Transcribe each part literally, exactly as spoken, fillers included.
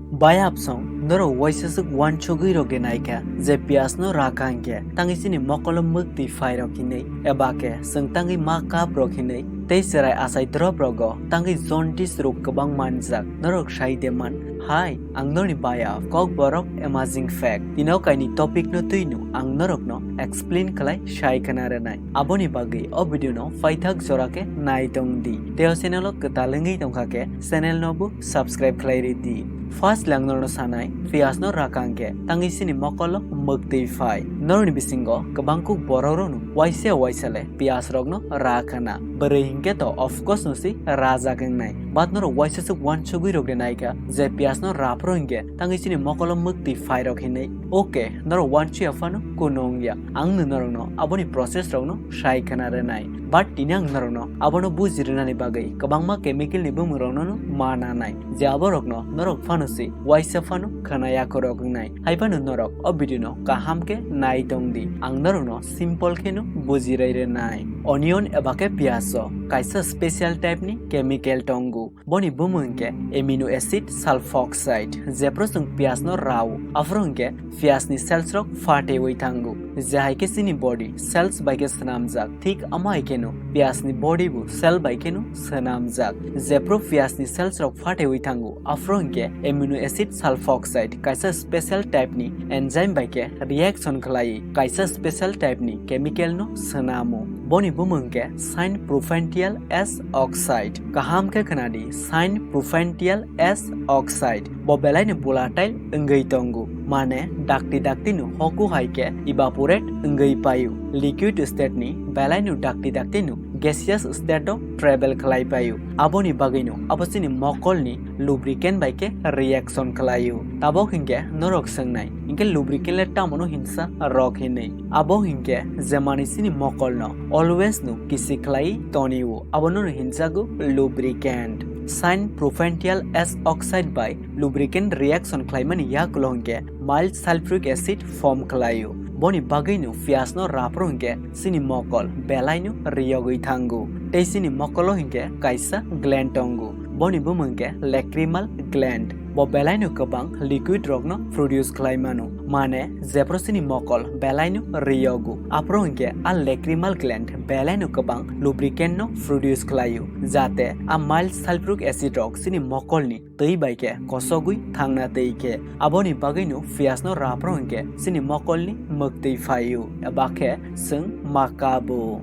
Bayapsong norok waisaswk uansugwi rok de naikha je piyasno rakha hinkhe tangwi chini mokolo mwktwi phairok hinwi, eba khe chwng tangwi ma kaprok hinwi tei chwrai achai drop rogo tangwi jaundice rok kwbang manjak. Norok sai de man, hai ang norni bayap, Kokborok amazing fact. Tino kaini topic no twino ang norokno explain khlai sai khna rwnai. Aboni bagwi o video no paithak jora khe nai tong di. Tei o channel o kwtal wngwi tongkha khe channel no bo subscribe khlai rw di. First lang norno sanai, piyas no rakha hinkhe tangwi chini mokolo mwktwi phai. Norni bisingo kwbang kuk borok rokno waisa waisa le piyas rokno rakha na. Bwrwi hinkhe to of course no si rajak wngnai. But norok waisa swk uansugwi rok de naikha je piyas no raphro hinkhe tangwi chini mokolo mwktwi phairok hinwi. Okay, norok uansuya phano kuno wngya. Ang no norokno aboni process rokno sai khna rwnai. But tini ang norokno abono buji rwnani bagwi kwbangma chemical ni bumung rokno no ma nanai. Je aborokno norok phano si waisa phano khna yakorok wngnai. Hai phano norok o video no kaham khe nai tong di. Ang norokno simple khe no buji rai rwnai. Onion eba khe piyas o kaisa special type ni chemical tongo. Boni bumung hinkhe amino acid sulfoxide. Jephru chwng piyas no rao, aphuru hinkhe piyas ni cells rok phatewi thango. Je hai khe chini body cells bai khe swnamjak, thik amo hai kheno piyas ni body bo cell bai kheno swnamjak. Jephru piyas ni cells rok phatewi thango, aphuru hinkhe amino acid sulfoxide kaisa special type ni enzyme bai khe reaction khlai, kaisa special type ni chemical no swnamo. Boni bumung hinkhe sine profential S oxide. Kaham khe khna di, sine profential S oxide. Bo belai no volatile wngwi tongo, mane dakti dakti no hoku hai khe evaporate wngwi paio. Liquid state ni belai no dakti dakti no gaseous state o travel khlai paio. Aboni bagwi no abo chini mokol ni lubricant bai khe reaction khlaio. Tabok hinkhe norok swngnai, hinkhe lubricant le tamo no hinsa rok hinwi? Abo hinkhe je manwi chini mokol no always no kisi khlai tonio, abono no hinjago lubricant. Sine profential S oxide bai lubricant reaction khlaimani yakulo hinkhe mild sulfuric acid form khlaio. Boni bagwi no piyas no raphro hinkhe chini mokol belai no riyogwi thango. Tei chini mokolo hinkhe kaisa gland tongo. Boni bumung hinkhe lacrimal gland. Bo belai no kwbang liquid rok no produce khlai mano. Mane jephru chini mokol belai no riyogo. Aphuru hinkhe a lacrimal gland belai no kwbang lubricant no produce khlaio. Jate a mild sulfuric acid rok chini mokol ni twi bai khe kosogwi thangna tei khe. Aboni bagwi no piyas no raphro hinkhe chini mokol ni mwktwi phaio, eba khe chwng ma kabo.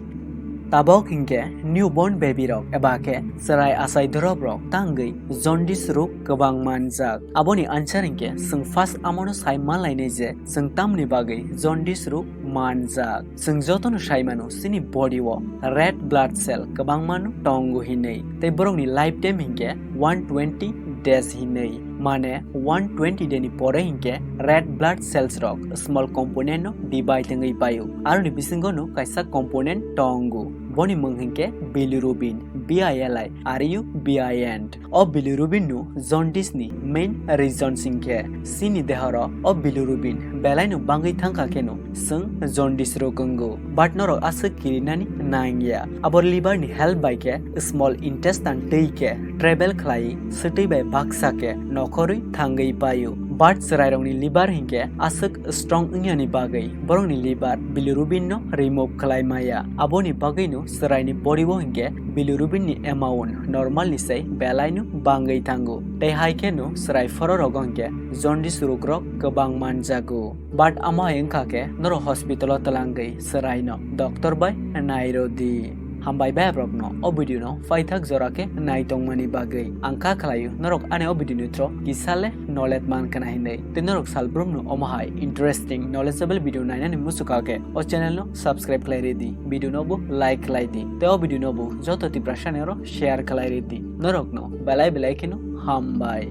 Tabok hinkhe newborn baby rok eba khe chwrai achai drop rok tangwi jaundice rok kwbang manjak. Aboni answer hinkhe chwng first amono sai manlainai je chwng tamni bagwi jaundice rok manjak. Chwng jotono sai mano chini body o red blood cell kwbangma no tongo hinwi, tei borokni lifetime hinkhe one twenty days hinwi. Mane one twenty day ni pore hinkhe red blood cells rok small component no divide wngwi paio. Aroni bisingo no kaisa component tongo. Boni mung hinkhe bilirubin, B I L I R U B I N. O bilirubin no jaundice ni main reason hinkhe chini dehoro o bilirubin belai no bangwi thangkha kheno chwng jaundice rok wngo. But norok aswk kirinani nangya. Abo liver ni help bai khe small intestine twi khe travel khlai, swtwi bai baksa khe nokhorwi thangwi paio. But chwrairokni liver hinkhe aswk strong wngyani bagwi borokni liver bilirubin no remove khlai maya. Aboni bagwi no chwraini body o hinkhe bilirubin ni amount normal ni sai belai no bangwi thango. Tei hai khe no chwrai phoro rogo hinkhe jaundice rok rok kwbang manjago. But amo hai wngkha khe norok hospital o twlangwi chwrai no doctor bai nai rw di. Hambai bai aborok no o video no paithak jora khe nai tongmani bagwi. Ang kha khlaio norok ani o video ni through kisa le knowledge man khna hinwi. Tei norok salbrum no omo hai interesting knowledgeable video nainani muchukha khe o channel no subscribe khlai rw di, video no bo like khlai di, tei o video no bo joto Tiprasa ni oro share khlai rw di. Norok no belai belai kheno hambai.